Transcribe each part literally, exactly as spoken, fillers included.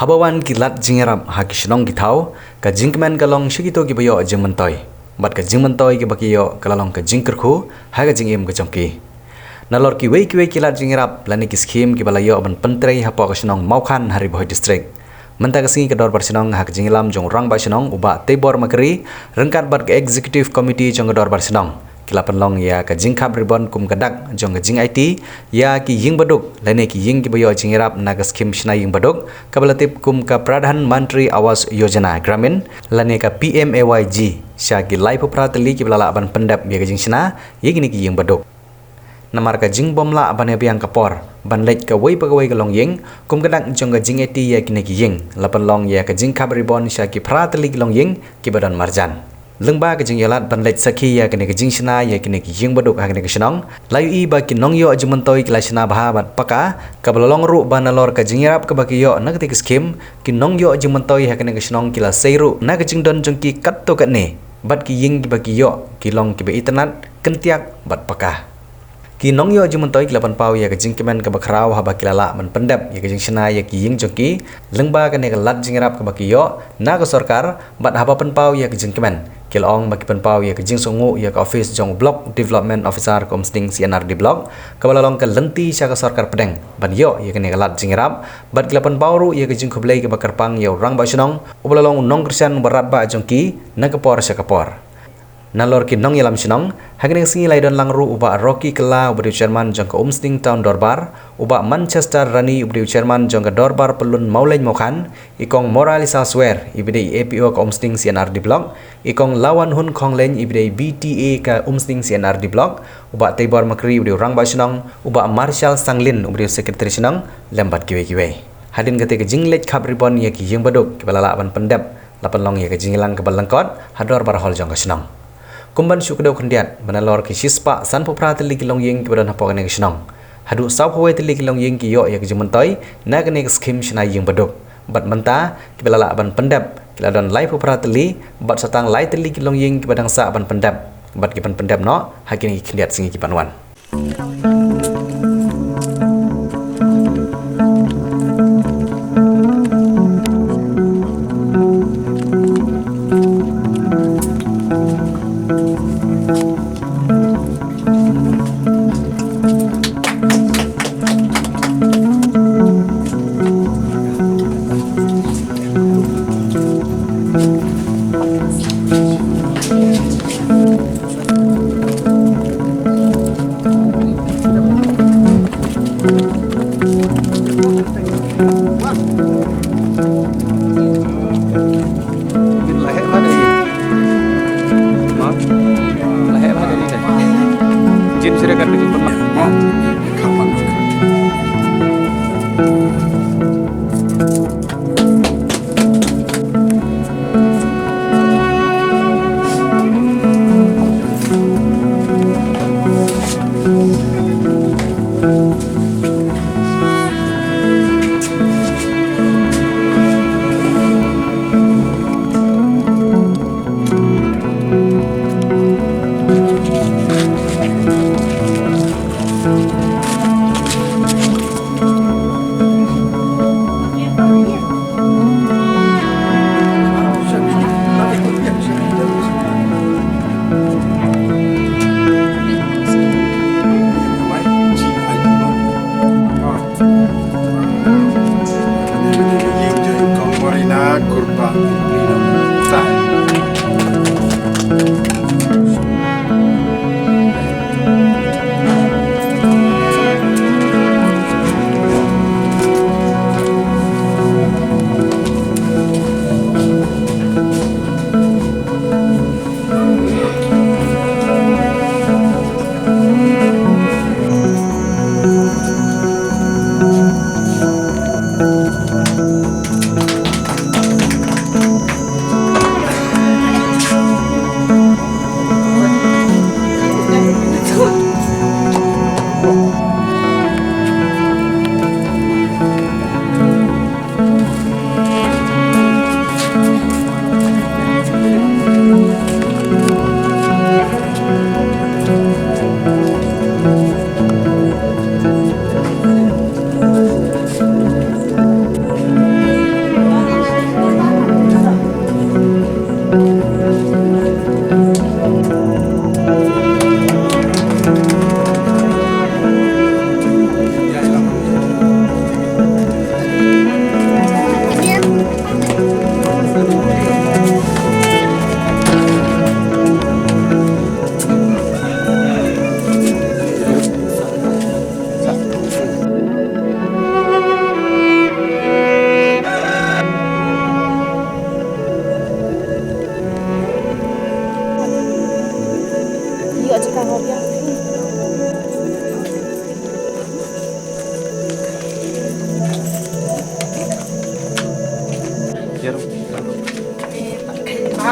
Haba wan ki lad jingïarap ha ki shnong ki thaw, ka jingkmen ka long sha kito kiba ïoh jingmyntoi. Bad ka jingmyntoi kaba ki ïoh ka la long ka jingkyrkhu ha ka jingim ka jong ki. Nalor kiwei kiwei ki lad jingïarap lane ki skhim kiba la ïoh ban pyntrei hapoh ka shnong Mawkhan ha Ri Bhoi District. Mynta ka sngi ka Dorbar Shnong ha ka jingïalam jong u Rangbah Shnong u Bah Teibor Makri, ryngkat bad ka Executive Committee jong ka Dorbar Shnong, ki la pynlong ïa ka jingkhap ribon kum ka dak jong ka jingaiti ïa ki ïing baduk lane ki ïing kiba ïoh jingïarap na ka skhim shna ïing baduk kaba la tip kum ka Pradhan Mantri Awas Yojana Gramin lane ka P M A Y G sha ki laiphew phra tylli kiba la lah ban pyndep ïa ka jingshna ïa kine ki ïing baduk. Namar ka jingbym lah ban ïa biang ka por ban leit kawei pa kawei ka longïing, kum ka dak jong ka jingaiti ïa kine ki ïing, la pynlong ïa ka jingkhap ribon sha ki phra tylli ki longïing kiba don marjan. Lyngba ka jingïalad ban leit sakhi ïa kane ka jingshna ïa kine ki ïing baduk ha kane ka shnong, la ïohi ba ki nongïoh jingmyntoi ki la shna bha bad paka, kaba la long ruh ba nalor ka jingïarap kaba ki ïoh na kata ka skhim, ki nongïoh jingmyntoi ha kane ka shnong ki la sei ruh na ka jingdon jong ki katto katne, bad ki ïing kiba ki ïoh ki long kiba itynnad, kyntiak bad paka. Ki nongïoh jingmyntoi ki la pynpaw ïa ka jingkmen kaba khraw haba ki la lah ban pyndep ïa ka jingshna ïa ki ïing jong ki, lyngba kane ka lad jingïarap kaba ki ïoh na ka sorkar, bad haba pynpaw ïa ka jingkmen, ki la ong ba ki pynpaw ïa ka jingsngewnguh ïa ka ophis jong u Block Development Officer ka Umsning C and R D Block, kaba la long ka lynti sha ka sorkar pdeng ban ïoh ïa kane ka lad jingïarap, bad ki la pynpaw ruh ïa ka jingkhublei kaba kyrpang ïa u Rangbah Shnong, uba la long u nongkyrshan uba radbah jong ki na ka por sha ka por. Nalor ki nongïalam shnong, ha kane ka sngi la ïadon lang ruh u Bah Rocky Kylla uba dei u chairman jong ka Umsning Town Dorbar, u Bah Manchester Rani uba dei u chairman jong ka Dorbar Pyllun Mawleiñ Mawkhan, i Kong Moralisa Swer iba dei i A P O ka Umsning C and R D Block, i Kong Lawanhun Khongleiñ iba dei i B T A ka Umsning C and R D Block, u Bah Teibor Makri uba dei u Rangbah Shnong, u Bah Marshal Sanglin uba dei u Secretary Shnong, lem bad kiwei kiwei. Hadien kata ka jingleit khap ribon ïa ki ïing baduk kiba la lah ban pyndep, la pynlong ïa ka jingïalang kaba lyngkot ha Dorbar Hall jong ka shnong. Kum ban shu kdew khyndiat, ba nalor ki shispah sanphew phra tylli ki longïing kiba don hapoh kane ka shnong, haduh sawphew wei tylli ki longïing ki ïoh ïa ka jingmyntoi na kane ka skhim shna ïing baduk. Bad mynta kiba la lah ban pyndep ki la don laiphew phra tylli, bad sa tang lai tylli ki longïing kiba dang sah ban pyndep, bad ki ban pyndep noh ha kine ki khyndiat sngi ki ban wan.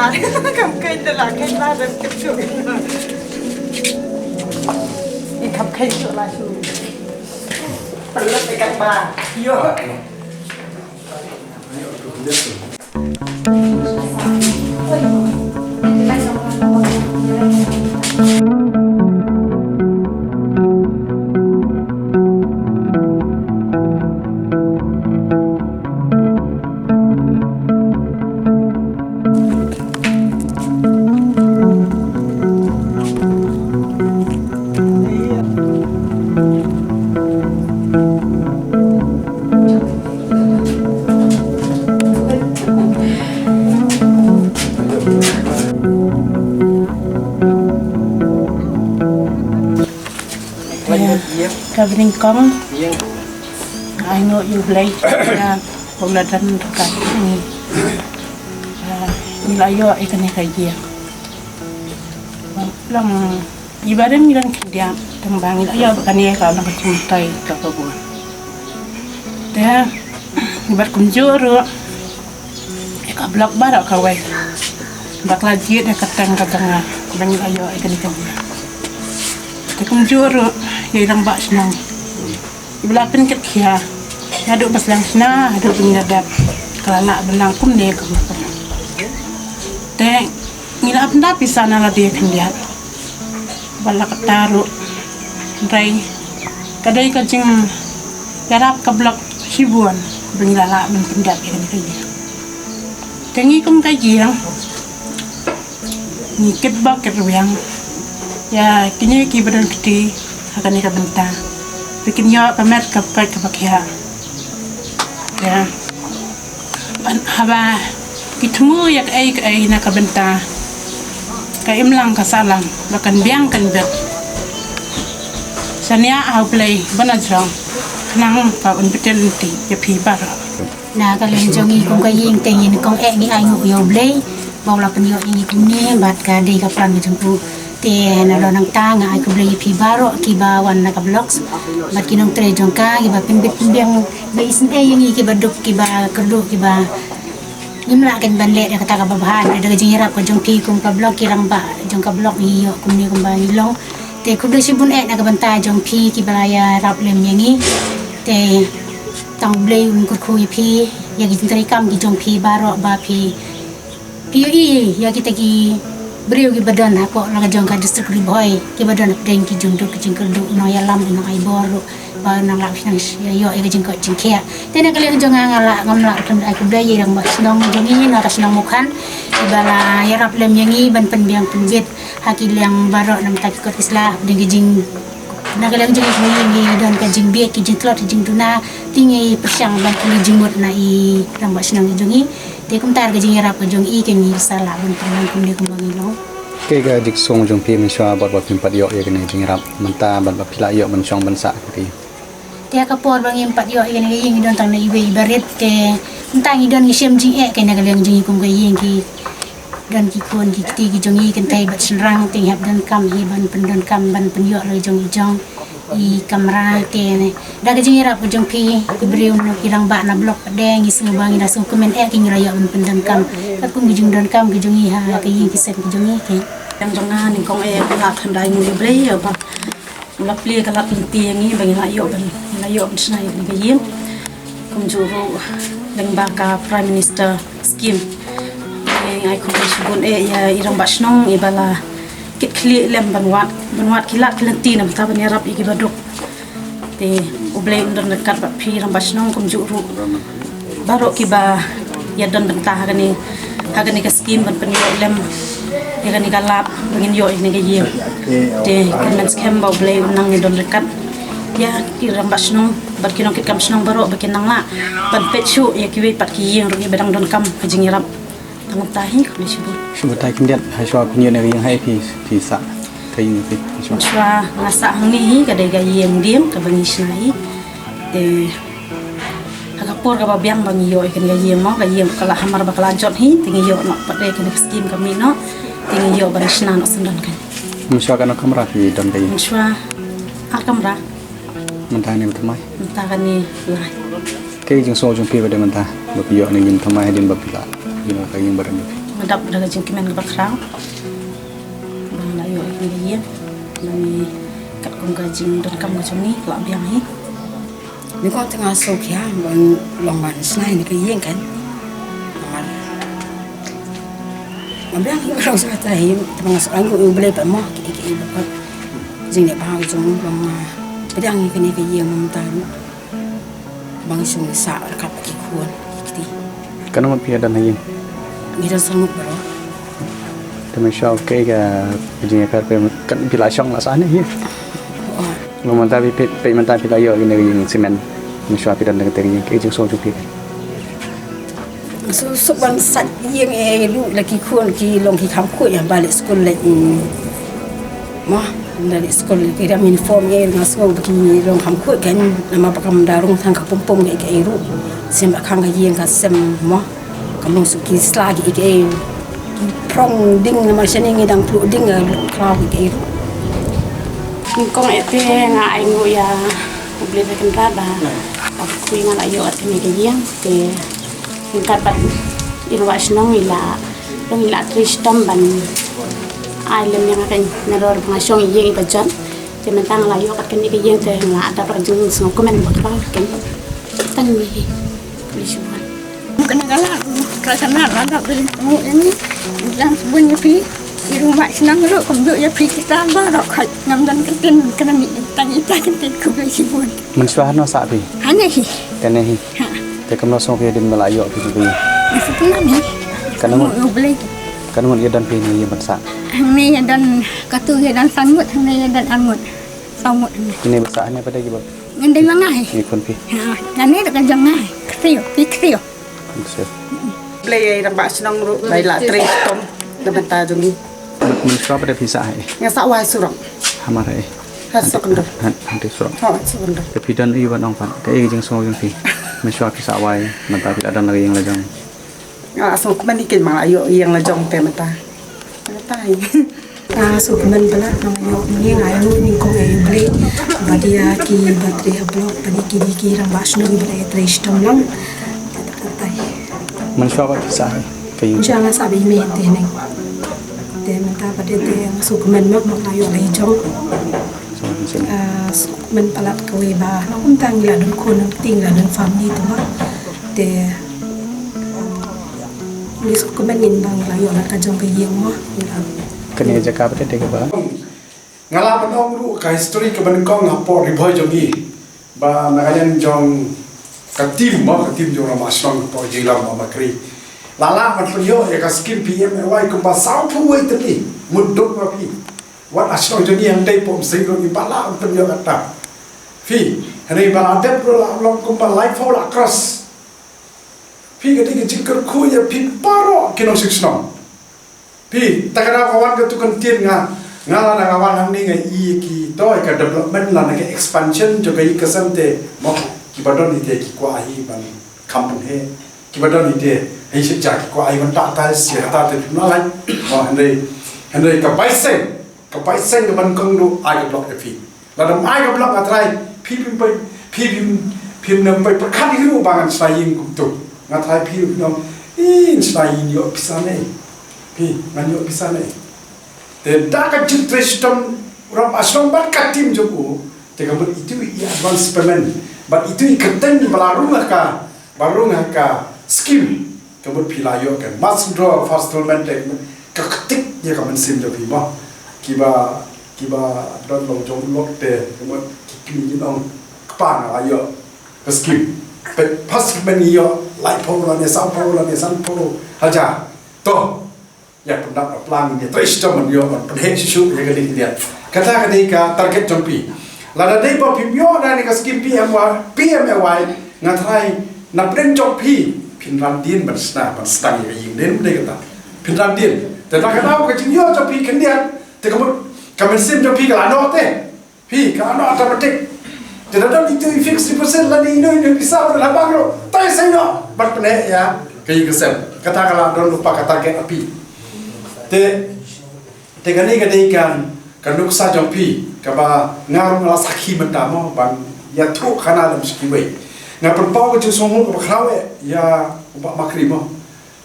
Kam kheiñ da la kheiñ ba da kit shuh. I kam kheiñ shuh la shu. Pynlut i kam ba. Yo. Ka bneng kong. Ai nguh ïa U Blei. Ïa, u la don ryngkat ngi. Ïa, ngi la ïoh ïa kane ka ïing. Long i barim ngi don khyndiat, tang ba ngi la ïoh ba kane ka long ka jingmyntoi ka ka bun. Te ngi bad kumjuh ruh ïa ka block baroh kawei. Ba ka la jied ïa ka teng ka jong nga ba ngi la ïoh ïa kane ka ïing. Te kumjuh ruh ïa i rangbah shnong. Iba la pynkit khia. Naduh ba sdang shna, haduh ba ngi la dep. Ka la lah ban nang kumne kumne. Te ngi la pynda pisa na lade khyndiat. Ba la katta ruh. Hynrei ka dei ka jingïarap ka block shibun ba ngi la lah ban pyndep ïa kane ka ïing. Te ngi kum ka ïing. Ngi kit bok kit rwiang ïa kine kiba don kti ha kane ka bynta. Ba kin ïoh ka met ka peit kaba khiah. Ïa. Ban haba ki thmu ïa kaei kaei na ka bynta ka imlang ka sahlang ba kan biang kan biang. Shaniah ha U Blei ba na jrong khnang ba un btin lynti ïa phi baroh. Na ka liang jong ngi kum ka ïing te ngin kong eh ngi ai nguh ïa U Blei ba u la pynïoh ïa ngi kumne bad ka dei ka plan ka jong u. Te na lo nangta nga ai khublei ïa phi baroh kiba wan na ka block bad ki nongtrei jong ka kiba pynbit pynbiang ba isynei ïa ngi kiba duk kiba kyrduh kiba ngim lah ken ban leh da kata kaba bha. Da ka jingïarap ka jong phi kum ka block ki rangbah jong ka block ngi ïoh kumne kumba ngi long. Te khublei shibun eh na ka bynta jong phi kiba la ïarap lem ïa ngi. Te tang U Blei un kyrkhu ïa phi ïa ki jingtrei kam ki jong phi baroh ba phi phi ïohi ïa kita ki briew kiba don hapoh la ka jong ka district Ri Bhoi kiba don hapdeng ki jingduk ki jingkyrduh u nongïalam u nongai bor ruh ba u nang lah u nang ïoh ïa ka jingkoit jingkhiah. Te na ka liang jong nga nga lah ngam lah ai khublei ïa i rangbah shnong jong ngi na ka shnong Mukhan kiba la ïarap lem ïa ngi ban pynbiang pynbit ha ki liang baroh namar ki kot ki sla hapdeng ki jing Na ka liang jong ngi ngi don ka jingbieit ki jingtlot ki jingduna te ngi pyrshang ban pynlong jingmut na i rangbah shnong jong ngi. Te kumta ka jingïarap ka jong i ka ngi sa lah ban pynlong kumne kumba ngi long. Kaei ka jingsngew jong phi mynshuwa bad ba phim pat ïoh ïa kane ka jingïarap mynta bad ba phi la ïoh ban shong ban sah ka ri. Te ha ka por ba ngim pat ïoh ïa kane ka ïing ngi don tang na iwei i barit te mynta ngi don ngi shem jingeh kaei na ka liang jong ngi kum ka ïing ki Don ki khun ki kti ki jong i kynthei bad shynrang te ngi hap donkam hi ban pyndonkam ban pynïoh la jong i jong i kamra te ne. Da ka jingïarap ka jong phi ki briew na ki rangbah na block pat de ngi sngew ba ngi da sngewkmen eh ki ngi la ïoh ban pyndonkam. Katkum ki jingdonkam ki jong i ha ka ïing ki sem ki jong i ke. Yang jong nga nyngkong eh nga khyndai ngi Blei ïa ba U la plie ka lad lynti ïa ngi ba ngi la ïoh ban, ngi la ïoh ban shna ïa kane ka ïing. Kumjuh ruh lyngba ka Prime Minister Scheme. Ngi ai khublei shibun eh ïa i rangbah shnong iba la kit khlieh lem ban wad, ban wad ki lad ki lynti na bynta ban ïarap ïa kiba duk. Te U Blei un don ryngkat bad phi rangbah shnong kumjuh ruh baroh kiba ïa don bynta ha kane, ha kane ka scheme ban pynïoh lem ïa kane ka lad ba ngin ïoh ïa kane ka ïing. Te kyrmen skhem ba U Blei un nang ïa don ryngkat ïa ki rangbah shnong bad ki nongkitkam shnong baroh ba kin nang lah ban peit shuh ïa kiwei pat ki ïing ruh kiba dang donkam ka jingïarap. Tang mynta hi khublei shibun. Shibun tai khyndiat, ha shuwa phin ïoh ïa kane ka ïing ha phi, phi sah ka ïing phi ha shuwa. Shuwa nga sah hangne hi ka dei ka ïing dieng kaba ngi shna hi. Te ha ka por kaba biang ba ngi ïoh ïa kane ka ïing mo, ka ïing ka la hamar ba ka la jot hi, te ngi ïoh noh pat de kane ka scheme ka mih noh, te ngi ïoh ban shna noh sendon kan. Mynshuwa katno kamra phi don ka ïing? Mynshuwa ar kamra. Mynta kane ba thymmai? Mynta kane lai. Kaei ka jingsngew jong phi ba dei mynta ba phi ïoh kane ka ïing thymmai hadien ba phi la ïoh ka ïing ba rem? Dap da ka jingkmen kaba khraw ba nga la ïoh ïa kane ka ïing. Lane katkum ka jingdonkam ka jong ngi ka la biang hi. Nyngkong te nga sngewkhia ban long ban shna ïa kane ka ïing kan. Namar nga biang hi ka long sngewthuh hi, te nga sngewthuh ïa U Blei pat mo, kiei kiei ba kwah. Jingleh bha ka jong u ba nga pdiang ïa kane ka ïing mynta ruh. Ba nga shong sah ryngkat bad ki khun ki kti. Katno ngut phi ïa don ha ïing? Ngi don san ngut baroh. Te mynshuwa kaei ka jingïapher phi, katno phi la shong la sah ne ïing? Oh. Ba mynta phi peit, peit mynta phi la ïoh kane ka ïing simen. Mynshuwa phi don ha kane ka ïing, kaei jingsngew jong phi? Suk suk ban sah ïing eh, ruh la ki khun ki long ki kham khuid ïa ba leit skul leit, mm. Mo, da leit skul ki da uniform eh, nga sngew ba ki long kham khuid kan, namar ba kam da rung tang ka pum pum ka ïing ruh. Sem ba khang ka ïing ka sem mo. Kam long suk ki sla ki ïing. Ki prong ding namar shane ngi dang pluh ding, eh, khraw ki ïing ruh. Nyngkong eh te nga ai nguh ïa U Blei ba kynrad ba, ba khuid nga la ïoh kane ka ïing te. Ryngkat bad i rangbah shnong i la, long i la trei shitom ban ai lem ïa nga kan, nalor ba nga shong ïa ïing iba jot. Te mynta nga la ïoh kat kane ka ïing te nga la dap ka jingsngewkmen ba khraw kan. Tang ïa hi. Khublei shibun. Kane ka la, ka la dap ka jingsngew ïa ngi. Khublei shibun ïa phi. I rangbah shnong ruh kumjuh ïa phi kita baroh khoit. Ngam don kyntien kane, tang ita kyntien, khublei shibun. Mynshuwa hano sah phi? Hangne hi. Kane hi. Ha. Te kumno sngew phi hadien ba la ïoh phi phi? Nga sngewthuh hi. Katno ngut? U Blei. Katno ngut ïa don phi hangne ïa ban sah? Hangne ïa don, katu ïa don san ngut, hangne ïa don ar ngut. Saw ngut hangne. Kine ba sah hangne pat dei kiba? Ngan dei ma nga hi. Ngi khun phi. Ha, hangne da ka jong nga hi. Kti ïoh, phi kti ïoh. Kti ïoh. Blei ïa i rangbah shnong ruh ba i la trei shitom na bynta jong ngi. Mynshuwa pat de phi sah hi? Nga sah wai surok. Hamar hi? Ha Sukondor. Ha, ha Sukondor. Ha Sukondor. Te phi don ïa ban ong pat, kaei ka jingsngew jong phi? Mynshuwa phi sah wai, mynta phi la don la ïing la jong. Nga la sngewkmen ïa ki, ma nga la ïoh ïing la jong te mynta. Mynta hi. Nga sngewkmen palat ba nga ïoh ïing, nga ai nguh nyngkong ïa U Blei. Bad ïa ki ba trei ha block, bad ïa ki, ki rangbah shnong ba la trei shitom lang. Te mynta hi. Mynshuwa ba phi sah hi? Ka ïing. Mynshuwa nga sah ba i mei te neng. Te mynta pat de te nga sngewkmen mo ba nga la ïoh la i jong. Sngewkmen palat kawei ba, na kumta ngi la don khun, na kumta ngi la don family te mo. Te ngi sngewkmen ngin ba ngi la ïoh la ka jong ka ïing mo. Kane ka jaka pat de kaba. Nga la ban ong ruh ka history kaba nyngkong hapoh Ri Bhoi jong ngi. Ba na ka liang jong ka team mo, ka team jong Rangbah Shnong hapoh Jingïalam Mawkari. La lah ban pynïoh ïa ka skim P M A Y kumba sawphew wei tylli. Mut duk ma phi. Wat a shnong jong ngi hangtei Pumsning ruh ngi pat lah ban pynïoh kata. Phi, hynrei ba la dep ruh la long kumba laiphew la cross. Phi, ka dei ka jingkyrkhu ïa phi baroh ki nongshong shnong. Phi, ta ka daw ka wan katu ka ktien nga, nga lada nga wan hangne nga i ki to ka development lane ka expansion jong ka ïing ka sem te mo, kiba don hi te ki kwah hi ban kham pynheh, kiba don hi te hi sha ki kwah hi ban tah tiles ïa kata te phim lah lait mo. Hynrei, hynrei ka bai seng, ka bai seng ka ban kong ruh ai ka block ïa phi. Lada ym ai ka block nga trai, phi phim poi, phi phim, phim nang poi pyrkhat hi ruh ba ngan shna ïing kumto. Nga trai phi ruh phin ong, ih, ngan shna ïing ïoh pisa ne. Phi, ngan ïoh pisa ne. Te da ka jingtrei shitom Rangbah Shnong bad ka team jong u, te ka mut itu i advance payment, bad itu i kyrteng ba la rung ha ka, ba rung ha ka skim. Ka mut phi la ïoh ka mass withdrawal, first settlement te ka mut ka ktik ïa ka mynsiem jong phi mo. Kiba, kiba don long jong u lok te ka mut ki kynmaw ong kpa nga la ïoh ka skim. Peit first settlement ngi ïoh laiphew lane sawphew lane sanphew hajar. To. Ïa pyndap na plang ïa trei shitom ban ïoh ban pynheh shuh shuh ïa ka dei ka dei. Kata ka dei ka target jong phi. Lada dei ba phim ïoh na ne ka skim P M Y, P M A Y, nga trai na pdeng jong phi, phin ran dien ban shna, ban sdang ïa ka ïing, dei ne ym dei kata. Phin ran dien. Te na ka daw ka jingïoh jong phi khyndiat, te ka mut ka mynsiem jong phi ka la noh te. Phi, ka la noh automatic. Te da don itu i fixed deposit lane ino ino i pisa ba la bang ruh. Trai sa ïoh ban pynheh ïa ka ïing ka sem. Kata ka la don lypa ka target ha phi. Te Te kane ka dei ka, ka nuksa jong phi, kaba nga ruh nga la sakhi mynta mo, ban ïathuh khana lem sha kiwei. Nga pynpaw ka jingsngewnguh kaba khraw eh ïa u Bah Makri mo.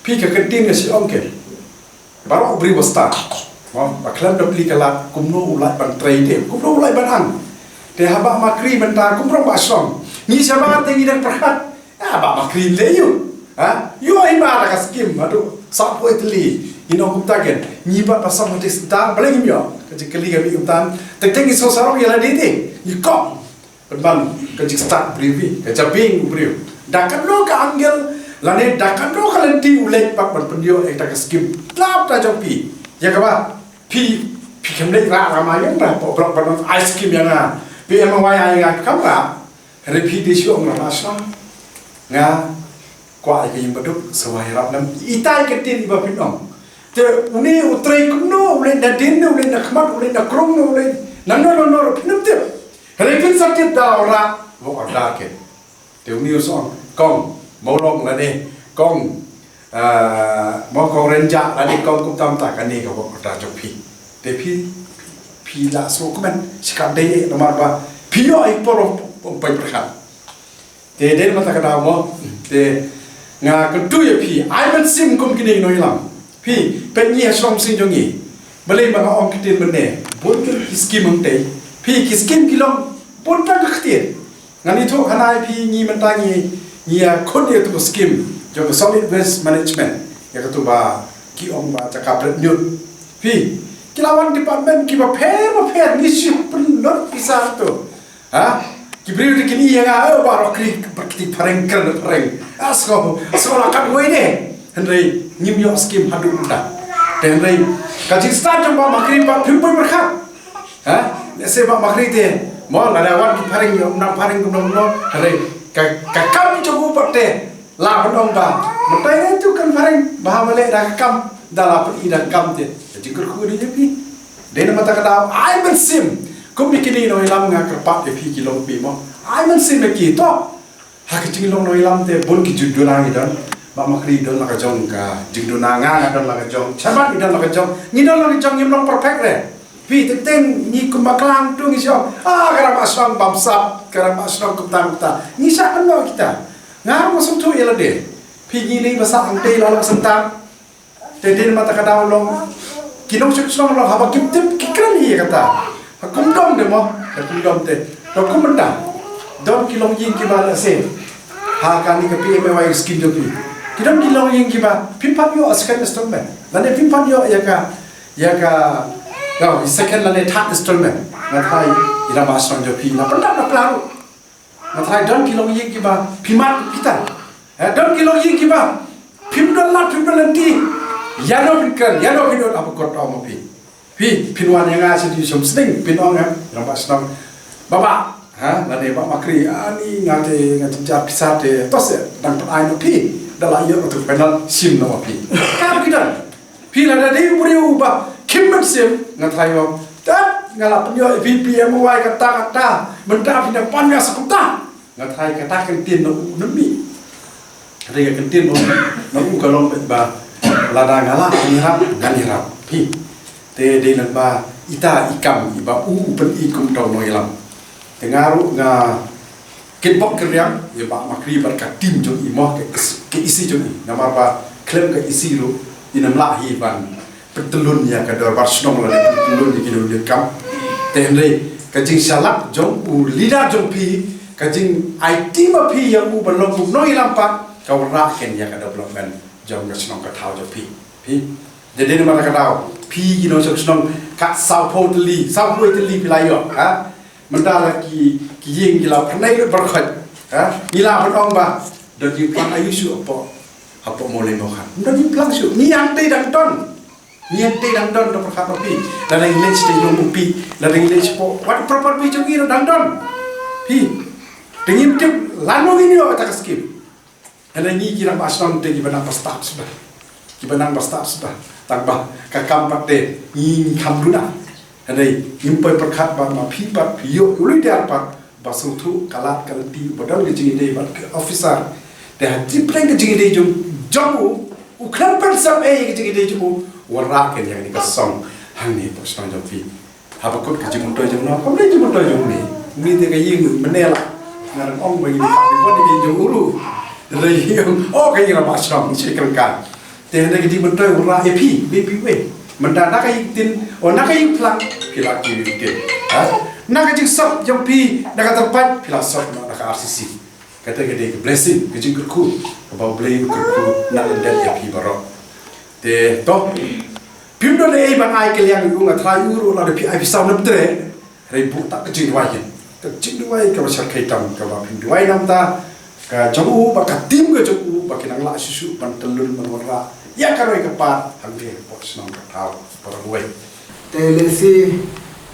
Phi, ka ktien ka shu ong ke. Baroh u briew ba stad, mo, ba khlem da plie ka lad, kumno u lah ban trei de, kumno u lah ban ang. Te ha Bah Makri mynta kum u rangbah shnong, ngi shabar te ngi dang pyrkhat, ah, Bah Makri leh ïoh, ha, ïoh hi ma da ka skim haduh sawphew tylli. Ngi ong kumta ken, ngi pat ba sawphew tylli senta, balei ngim ïoh? Ka jingkylli ka mih kumta. Teng teng ngi sngew sarong ïa lade te, ngi kong. Pynban ka jingstad briew hi, ka jabieng u briew. Da katno ka angle lane da katno ka lynti u leit pat ban pynïoh ïa kata ka skim. Tlap da jong phi. Ïa kaba phi, phi khlem leit rah rama ïa nga, pok blok ban ai skim ïa nga. Phi em wai ai nga kam rah. Hynrei phi dei shuh ong rah shuh. Nga kwah ïa ka ïing baduk, sa wai rap nam. Itai ka tin iba phin ong. Te une u trei kumno, u leit na dien, u leit na khmat, u leit na krung, u leit nangno nangno ruh phin ym tip. Hynrei phin sa tip da u rah, ba order ken. Te une u song, kong, mawlong lane, kong, ah, mo kong renjak lane, kong kumta kumta kane ka ba order jong phi. Te phi, phi la sngewkmen, shi kam dei namar ba phi ïoh ïa ka por pynpyrkhat. Te dei na kata ka daw mo. Te nga kyntu ïa phi, ai mynsiem kum kine ki nongïalam. Phi, peit ngi ha shnong sing jong ngi. Balei ba nga ong ktien mynne? Bun ki skim hangtei. Phi, ki skim ki long bun tang ka ktien. Ngan ïathuh hangne ïa phi, ngi mynta ngi, ngi ïakhun ïa katu ka skim jong ka solid waste management. Ïa katu ba ki ong ba jaka bret ñiut. Phi, ki la wan department kiba pher ba pher, ngi shu pynlut pisa tu. Ha? Ki briew te kin ïa nga, oh, baroh kri, kti phareng, kren phareng. Ah, sngew, sngew la katwei de. Hynrei ngim ïoh skim haduh mynta. Te hynrei ka jingstad jong Bah Makri ba phim poi pyrkhat. Ha? Lehse Bah Makri te, mo, lada wan ki phareng, ïoh nang phareng kumno kumno. Hynrei ka, ka kam jong u pat te la ban ong ba mynta ïa tu kan phareng, ba ha ba leh da ka kam, da la pyn-i da ka kam te. Ka jingkyrkhu ïa phi. Dei na kata ka daw, ai mynsiem. Kum ïa kine ki nongïalam nga kyrpad ïa phi ki longkmie mo. Ai mynsiem ïa ki to. Ha ka jinglong nongïalam te bun ki jingduna ngi don. Bah Makri don la ka jong ka jingduna, nga nga don la ka jong. Chairman ngi don la ka jong. Ngi don la ka jong, ngim long perfect re. Phi, teng teng ngi kum ba klang tu ngi shu ong, ah, ka rangbah shnong bamsap, ka rangbah shnong kumta kumta. Ngi shah kynnoh kita. Nga ruh nga sngewthuh ïa lade. Phi, ngi lei ba sah hangtei la long senta. Te dei na kata ka daw long ki nongshong shnong long haba kim tip ki kren hi ïa kata. Ha kum dom te mo, ha kum dom te. To kum mynta don ki longïing kiba lehse ha kane ka P M A Y skim jong phi, ki don ki longïing kiba phim pat ïoh second installment lane phim pat ïoh ïa ka, ïa ka, no, second lane third installment. Nga tharai i rangbah shnong jong phi na pyndah na pla ruh. Nga tharai don ki longïing kiba phi mad kita. Eh, don ki longïing kiba phim don lad, phim don lynti. Ïano phin kren, ïano phin ïoh, haba kut ong ma phi. Phi, phin wan ïa nga sha dei shong sning, phin ong, eh, rangbah shnong. Bah Bah, ha, lane Bah Makri, ani nga te nga jynjar pisa te, to se dang pat ai ma phi. Da la ïoh tu final sim na ma phi. Kam ki don. Phi lada dei u briew uba khim mynsiem, nga tharai ba, tat, nga la pynïoh ïa phi P M A Y kata kata, mynta phi na pan nga sa kumta. Nga tharai kata ka ktien na u na mih. Kata ka ktien na u na u ka long beit ba lada nga lah ngan ïarap, ngan ïarap. Phi. Te dei lang ba ita i kam iba u u pyn-i kum uta u nongïalam. Te nga ruh nga kyrpad kyrpad ïa Bah Makri bad ka team jong i mo, ka is-, ka E C jong i. Namar ba khlem ka E C ruh in ym lah hi ban pyntylun ïa ka dorbar shnong lane pyntylun ïa ki nongïalam kam. Te hynrei ka jingshlak jong u leader jong phi, ka jingaiti ma phi ïa u ban long u nongïalam pat, ka wanrah keiñ ïa ka development jong ka shnong ka thaw jong phi. Phi. Te dei namar kata ka daw phi ki nongshong shnong kat sawphew tylli, sawphew tylli phi la ïoh, ha? Mynta la ki, ki ïing ki la pynai lut baroh khoit, ha? Ngi la pynong ba don jingplang aïu shuh hapoh, hapoh Mawlai Mawkhan. Don jingplang shuh. Ngi hangtei dang don. Ngi hangtei dang don, to pyrkhat ma phi. Lada ngi leit sha Laitumkhrah, lada ngi leit shapoh wat property jong ngi ruh dang don. Phi. Te ngim tip lano ngin ïoh kata ka skim. Hynrei ngi ki rangbah shnong te kiba nang ba stad suda. Kiba nang ba stad suda. Tang ba ka kam pat te ngi, ngi kham duna. Hynrei ngim poi pyrkhat ba ma phi pat phi ïoh u leader pat ba sngewthuh ka lad ka lynti, ba don ka jingïadei bad ka officer. Te ha jingpyrshang ka jingïadei jong, jong u, u khlem pynsep ei ka jingïadei jong u, wanrah keiñ ïa kane ka song hangne hapoh shnong jong phi. Haba kut ka jingmyntoi jong no, kam dei jingmyntoi jong me. Me te ka ïing mynne la. Nga dang ong ba ïing ka dei ka ïing jong u ruh. Dei ïing, oh, ka ïing rangbah shnong, shi kyrkan. Te hynrei ka jingmyntoi wanrah ïa phi, wei phi wei. Mynta na ka ïing ktien, o na ka ïing phlang, phi la kiew ïing ktien. Ha? Na ka jingsop jong phi, na ka tyrpait, phi la sop na ka R C C. Kata ka dei ka blessing, ka jingkyrkhu kaba U Blei u kyrkhu na lyndet ïa phi baroh. Te to, phim don ei ban ai kylliang ïa u, nga trai u ruh lada phi ai pisa u nep tre. Hynrei buh tang ka jingduwai ïa, ka jingduwai kaba shyrkhei tam kaba phin duwai na ka bynta ka jong u bad ka team ka jong u ba kin nang lah shuh shuh ban tyllun ban wanrah ïa ka roi ka par hangne hapoh shnong ka thaw baroh kawei. Te lehse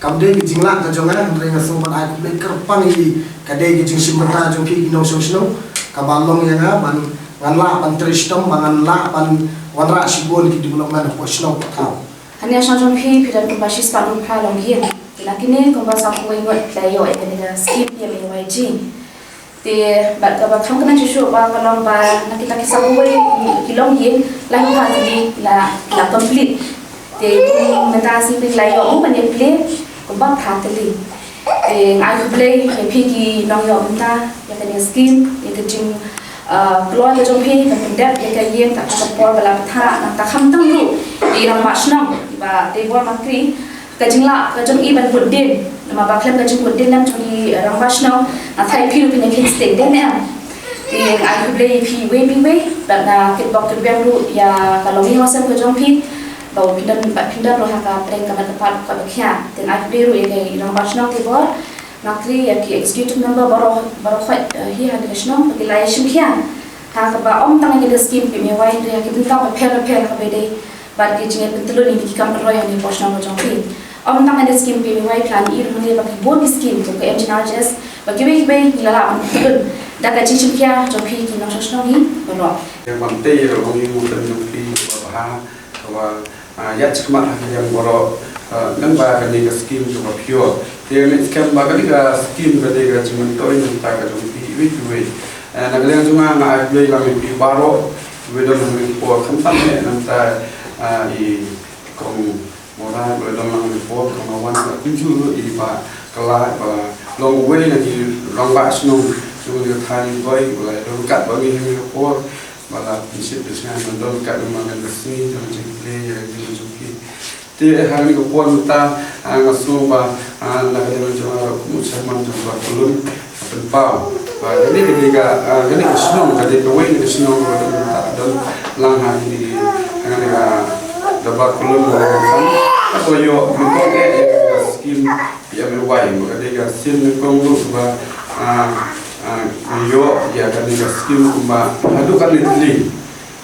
kam dei ka jinglah ka jong nga, hynrei nga sngew ban ai khublei kyrpang ïa ka dei ka jingshim bynta jong phi ki nongshong shnong kaba long ïa nga ban ngan lah ban trei shitom, ba ngan lah ban wanrah shibun ki development hapoh shnong ka thaw. Hangne shnong jong phi, phi don kumba shispah phra longïing. Te na kine kumba saphew wei ngut la ïoh ïa kane ka scheme P M A Y G. Te bad kaba kham kynang shuh shuh ba ka long ba na kita ki saphew wei ki longïing laiphew phra tylli la, la complete. Te mynta shisien la ïoh u ban ïa plie kumba phra tylli. Te nga ai khublei ïa phi ki nongïoh bynta ïa kane ka scheme, ïa ka jing, ah, kloi ka jong phi ban pyndep ïa ka ïing, kata ka por ba la bthah, nangta khamtam ruh ïa i rangbah shnong i Bah Teibor Makri. Ka jinglah ka jong i ban bud dien, namar ba khlem ka jingbud dien lem jong i rangbah shnong, nga tharai phi ruh phin ïa kheiñ sting, dei ne em? Te nga ai khublei ïa phi iwei pa iwei, bad nga kitbok kitbiang ruh ïa ka longïing longsem ka jong phi, ba phin don, ba phin don ruh ha ka pdeng ka met ka phad kaba khia. Te nga ai khublei ruh ïa ka i rangbah shnong Teibor Makri, ïa ki executive member baroh, baroh khoit, eh, hi ha kane ka shnong, ba ki la ïa shim khia ha kaba ym tang ïa kane ka scheme P M A Y, hynrei ha ki bynta bapher bapher ha kaba ïadei bad ki jingïapyntylun ïa ki kam pynroi hangne hapoh shnong ka jong phi. Ym tang kane ka scheme P M A Y, phi la ïohi ruh hangne ba ki bun ki scheme kum ka M G N R E G S, bad kiwei kiwei ngi la lah ban pyntylun da ka jingshim khia jong phi ki nongshong shnong hi baroh. Ïa ban tei ïa ka longïing longtem jong phi kaba bha, kaba, ah, ïaid shakhmat ha ki liang baroh, ah, lyngba kane ka scheme kaba phi ïoh. Te nga ngeit skhem ba kane ka scheme ka dei ka jingmyntoi na ka bynta ka jong phi iwei pa iwei. Eh, na ka liang jong nga, nga ai khublei lang ïa phi baroh kiba don hangne ha ka por, khamtam eh na ka bynta, ah, i Kong Mawrai ba la don lang ha ka por, kong Awan, bad kumjuh ruh i Bah Kyllai ba long uwei na ki rangbah shnong jong ka thaiñ Ri Bhoi ba la don ryngkat bad ngi hangne ha ka por, ba la pynshit pynsngew ban don ryngkat bad nga ha kane ka sngi jong ka jingplie ïa ka jingim jong phi. Te ha kane ka por mynta, ah, nga sngew ba, ah, na ka liang jong nga kum u chairman jong ka Dorbar Pyllun, nga pynpaw ba kane ka dei ka, ah, kane ka shnong ka dei kawei na ka shnong kaba don, don lang ha kine ki, ha kane ka Dorbar Pyllun, kaba ïoh nyngkong eh ïa ka scheme P M A Y, ba ka dei ka sien nyngkong ruh ba, ah, ah, ïoh ïa kane ka scheme kumba haduh katne tylli.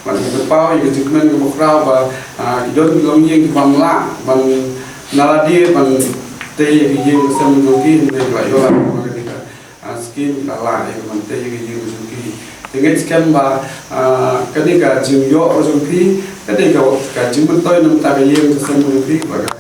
Bad ngi pynpaw ïa ka jingkmen kaba khraw ba, ah, ki don ki longïing kiba ym lah ban na lade ban tei ïa ki ïing ki sem jong ki, hynrei ki la ïoh lad kumba kane ka, ah, scheme, ki la lah ïa ka ban tei ïa ki ïing ki sem jong ki. Te ngeit skhem ba, ah, kane ka jingïoh ka jong phi ka dei ka, ka jingmyntoi na ka bynta ka ïing ka sem jong phi, ba ka